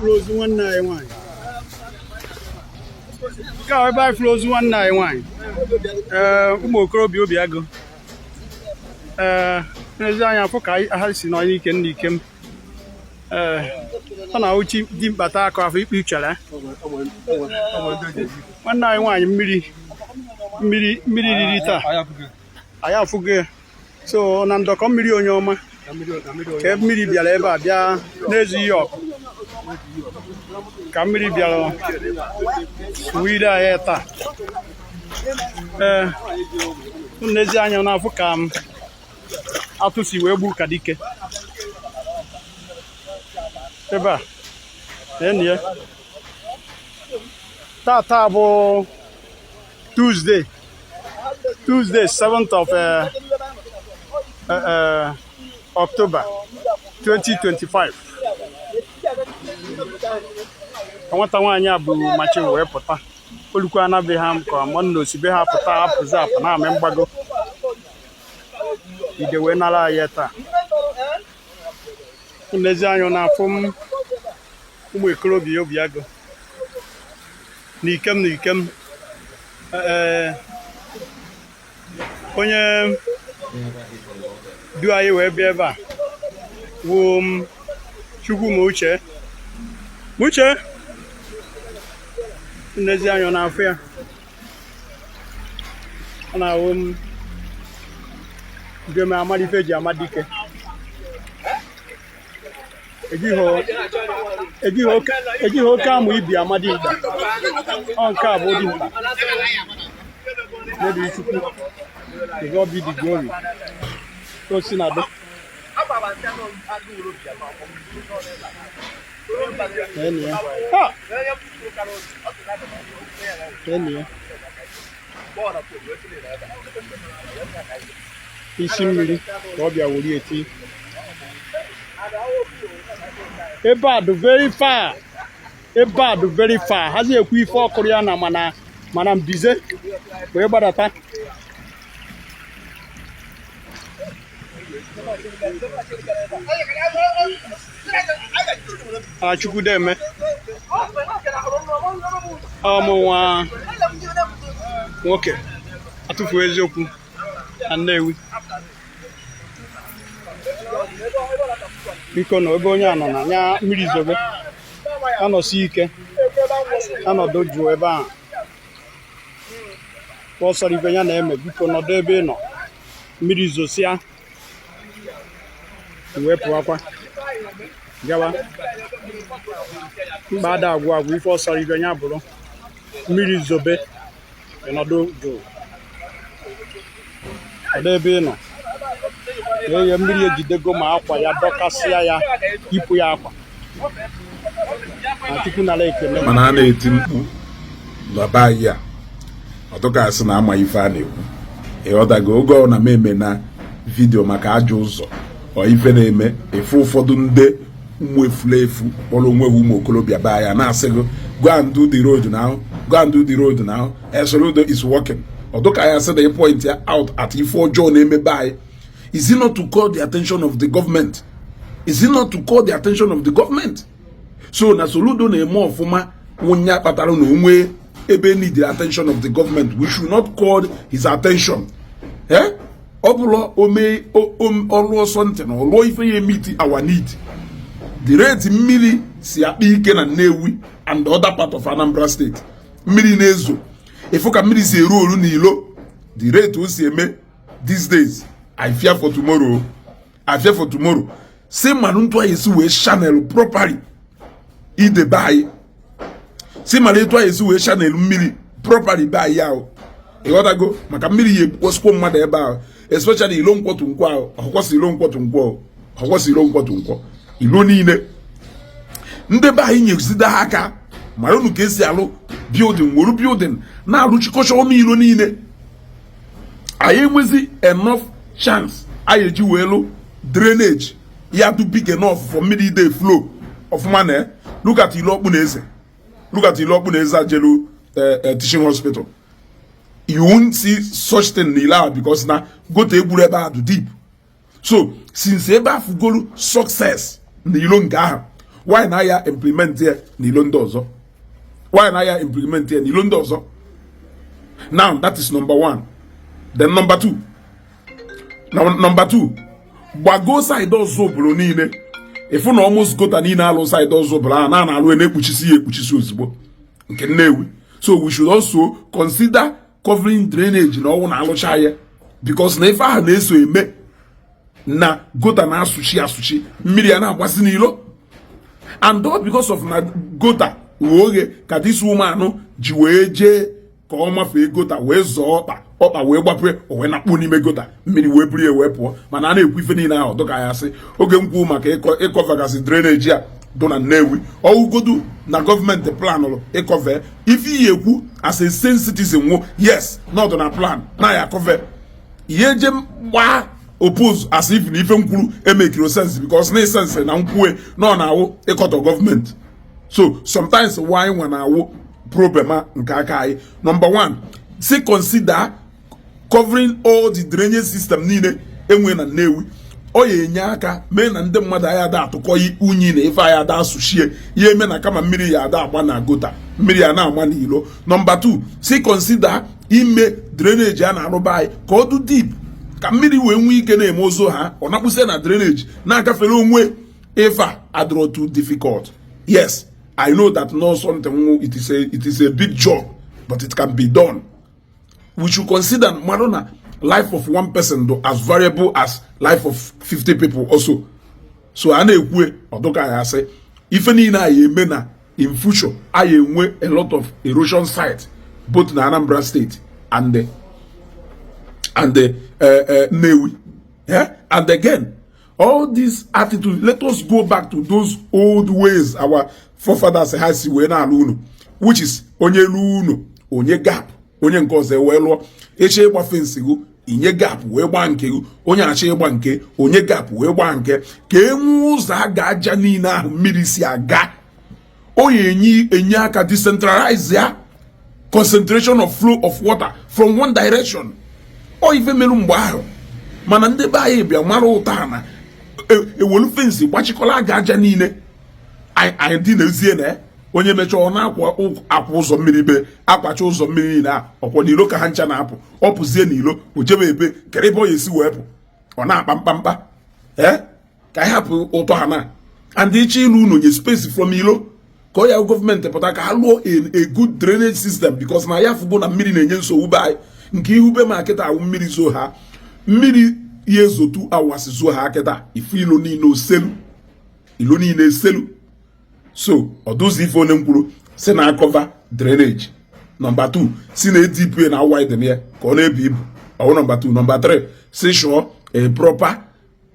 Fụrụ ozu nwanne anyị nwaanyị. Nke a ebe anyị fụrụ ozu nwanne anyị nwaanyị. Ee, ụmụ okorobịa obi agụ. Ee, n'ezi anya afọ ka ha si nọ n'ike n'ike m. Ee, ọ na-awụchi dimkpa taa akụ afọ ikpe uchere. Nwanne anyị nwaanyị mmiri riri taa. Anyị afụgo ya. So na ndọkọ mmiri onye ọma ka mmiri bịara ebe a bịa n'ezighị ọkụ ka mmiri bịara wire anyị taa. Ee, n'ezi anya na-afụ ka m atụ si wee gbuo ka dike ebe a na ya. Tata bụ Tuesday, 7th of October 2025. Ka nwata nwaanyị a bụ machine wee pụta olukwa anabe ha ka mọ na osibe ha pụta apụzi apụ na-amị mgbago ide wee nara anyị taa. N'ezi anya na-afụ m ụmụ okorobịa obi agụ na ikem na ikem. Ee, onye du anyị wee bịa ebe a wụ m Chukwu ma uche ma uche. N'ezi anya na-afụ ya, ọ na-awụ m njem amara ife eji ama dike. Ejighị oke amụ ibi ama dimkpa. Ọ nke a bụ dimkpa n'ebi Chukwu. To God be the glory. O si na do. Eni ya. Ha! Eni ya. Isi mmiri ka ọ bịa wuri eti. Ebe a dị very far. Ebe a dị very far. Hazi ekwu ife ọkụrụ ya na mana mbize wee gbadata. A Chukwudeme ọmụ nwa nwoke atụfu eziokwu na Nnewi. Biko na ebe onye a nọ na anya mmiri zobe anọsi ike anọdụ jụụ ebe ahụ ọ sọrọ ibe ya na-eme. Biko nọdụ ebe ị nọ, mmiri zosia wee pụọkwa gawa mkpa ada agwụ agwụ. Ife ọ sọrọ ibe ya bụrụ, mmiri zobe, ịnọdụ jụụ, ọdụ ebe ị nọ. Eye mmiri ejidego ma akwa ya dọkasịa ya, yipụ ya akwa na Chukwu nara ekele. Mana a na-eti mkpu na be anyị a ọtụkasị na ama ife a na-ekwu. Ịghọtago? Oge ọ na m eme na video maka ajọ ụzọ ọ ife na-eme efe, ụfọdụ ndị ụmụ efulefu kpọrọ onwe ha ụmụ okorobịa be anyị na-asị gị, "Go and do the road now, go and do the road now. Soludo is working." Ọdụka ya sị na point ya out at ife ọjọọ na-eme be anyị. Is it not to call the attention of the government? Is it not to call the attention of the government? So na Soludo na-eme ọfụma nwunye kpatara na onwe ebe need the attention of the government, we should not call his attention? Eh, ọ bụrụ ome ọlụ ọsọ ntị na ọlụọ ife ya meet our need. The rate mmiri si akpa ike na Nnewi and other part of Anambra State, mmiri na-ezo ịfụ ka mmiri si eru oru n'ilo, the rate o si eme these days, I fear for tomorrow, I fear for tomorrow. Si mmanụ ntụ anyị esi wee channel properly idebe anyị, si mara etu anyị esi wee channel mmiri properly be anyị ahụ. Ịghọtago? Maka mmiri ya egbukpọsikwo mmadụ ebe ahụ, especially ilo nkwọtụ nkwọ ahụ. Ọkwọsị ilo nkwọtụ nkwọ, ọkwọsị ilo nkwọtụ nkwọ, ilo niile ndị be anyị nyezide ha aka mara unu ka esi alụ building, were building na-alụchikọcha ọnụ ilo niile. Anyị enwezi enough chance anyị eji wee lụ drainage ya too big enough for mmiri dey flow ọfụma. Na look at ilo ọkpụ na eze, look at ilo ọkpụ na eze ajelu teaching hospital. You won't see such thing n'ile ahụ because na gutter egburu ebe ahụ deep. So since ebe afụgolu success na ilo nke ahụ, Why na ya implement ya n'ilo ndị ọzọ? Why na ya implement ya n'ilo ndị ọzọ? Now, that is number one. Then number two. Now, number two, gbago side Ozubulu niile, ịfụ na almost gutter niile alụ side Ozubulu ahụ na na-alụ na-ekpuchisi ya ekpuchisi ozugbo nke Nnewi. So we should also consider covering drainage na ọnwụ na alụcha ya, because na ife ahụ na-eso eme na gutter na-asụchi asụchi, mmiri ya na-agbasi n'ilo. And all because of na gutter wee oghe ka this woman ji wee jee ka ọ mafee gutter, wee zọọ ọkpa, ọkpa wee gbapee, o wee nakpuo n'ime gutter, mmiri wee buru ya wee pụọ. Mana a na-ekwu ife niile ahụ, dịka ya sị oge m kwuo maka ịcovergasị drainage a dụ na Nnewi, ọwụgodu na gọọmenti planụrụ ịcover ife iyi ekwu as a sane citizen nwụ, yes, nọdụ na plan na ya cover ihe eje gbaa oppose as if na ife m kwuru emekiro sense, because na sense na nkwue na ọ na-awụ ịkọtọ gọọmenti. So sometimes why nwe na-awụ problem a nke aka anyị. Number one, si consider covering all the drainage system niile enwe na Nnewi. Ọ ya enye aka mee na ndị mmadụ anyị ada atụkọ unyi na ife anyị ada asụchie ya, eme na kama mmiri ya ada agba na gutter, mmiri ya na-agba n'ilo. Number 2, si consider ime drainage a na-arụba anyị ka ọ dị deep, ka mmiri wee nwee ike na-eme ozo ha, ọ nakpụsị na drainage na-agafere onwe. Ife a adịrọ too difficult. Yes, I know that no something, it is a big job, but it can be done. We should consider mmadụ na life of one person do as valuable as life of 50 people also. So a na-ekwu ọdụka ya asị ife niile anyị eme na in future anyị enwe a lot of erosion sites both na Anambra State and the Nnewi. Yeah? And again, all this attitude, let us go back to those old ways our forefathers ha si wee na-alụ unu, which is onye lu unu, onye gap, onye nke ọzọ wee lụọ. Eche ịgba fence gị, inye gap wee gbaa nke gị. Onye achọ ịgba nke onye, gap wee gbaa nke, ka e nwee ụzọ a ga-aja niile ahụ mmiri si aga. O ya enye aka decentralize ya concentration of flow of water from one direction. Ọ ife merụ mgbe ahụ, mana ndị be anyị bịa mara ụta na ewelu fence gbachikọla aja aja niile. Anyị dị n'ezie na onye mechaa ọ na-akwa akwa ụzọ mmiri be akwacha ụzọ mmiri niile a, ọkwọ n'ilo ka ha ncha na-apụ. Ọ pụzie n'ilo, o jebe ebe kere ebe ọ ya esi wee pụ, ọ na-akpa mkpamkpa. Ee, ka anyị hapụ ụtọ ha na and ịchọ ịlụ unu, nye space from ilo ka ọ ya gọọmenti pụta ka ha lụọ a good drainage system, because na ya fụgo na mmiri na-enye nsogbu be anyị. Nke ihu be ma kịta awụ mmiri zo ha, mmiri ya ezo 2 hours zo ha kịta, ifu ilo niile oselu, ilo niile eselu. So ọ dụzi ife onye m kwuru si na acover drainage. Number 2, si na ADP na widen ya ka ọ na-ebu ibu ọwụ number 2. Number 3, si shụọ a proper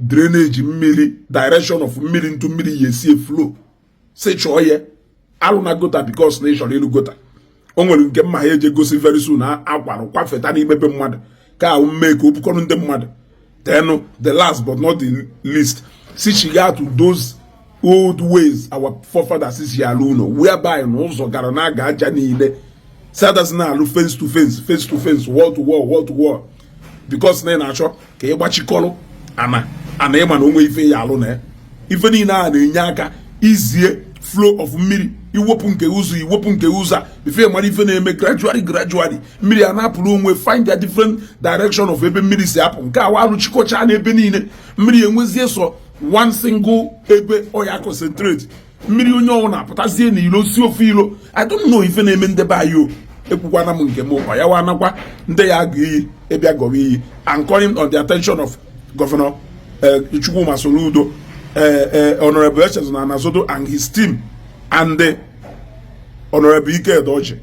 drainage mmiri, direction of mmiri, ntụ mmiri ya esi flow, si chọọ ya. Alụ na gutter, because na ị chọrọ ịlụ gutter, o nwere nke mma ha eje gosi very soon na akwarụ kwafeta n'ime be mmadụ ka ahụ mmee ka o bukọrọ ndị mmadụ. Then the last but not the least, si chiga to those old ways our forefathers si alụ ụlọ, whereby na ụzọ gara na-aga aja niile, si adazi na-alụ fence to fence, fence to fence, wall to wall, wall to wall, because na ị na-achọ ka ị gbachikọrọ ana ana ịma na onwe ife ya alụ na ya. Ife niile a na-enye aka izie flow of mmiri, iwepụ nke ụzọ, iwepụ nke ụzọ a, ife mara ife na-eme gradually gradually, mmiri a na-apụrụ onwe, find a different direction of ebe mmiri si apụ. Nke awa alụchikọcha n'ebe niile, mmiri enwezie sọ one single ebe ọ ya concentrate. Mmiri onye ọnwụ na-apụtazie n'ilo si ofe ilo. I don't know ife na-eme ndị be anyị o. Ekwukwana m nke m, ọ ya wanakwa ndị ya agụ iyi ịbịa gọwa iyi. I'm calling on the attention of Governor Chukwuma Soludo, Honorable Echezona Anazodo and his team, and the Honorable Ike Edoji,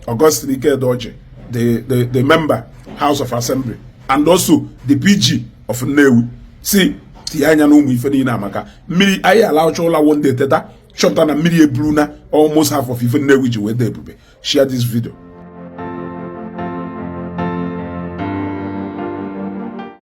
Augustine Ike Edoji, the member House of Assembly, and also the PG of Nnewi. Si tinye anya na ụmụ ife niile amaka mmiri anyị ala ọcha ụla one day teta chọpụta na mmiri eburu na almost half of ife Nnewi ji wee dị ebube. Share this video.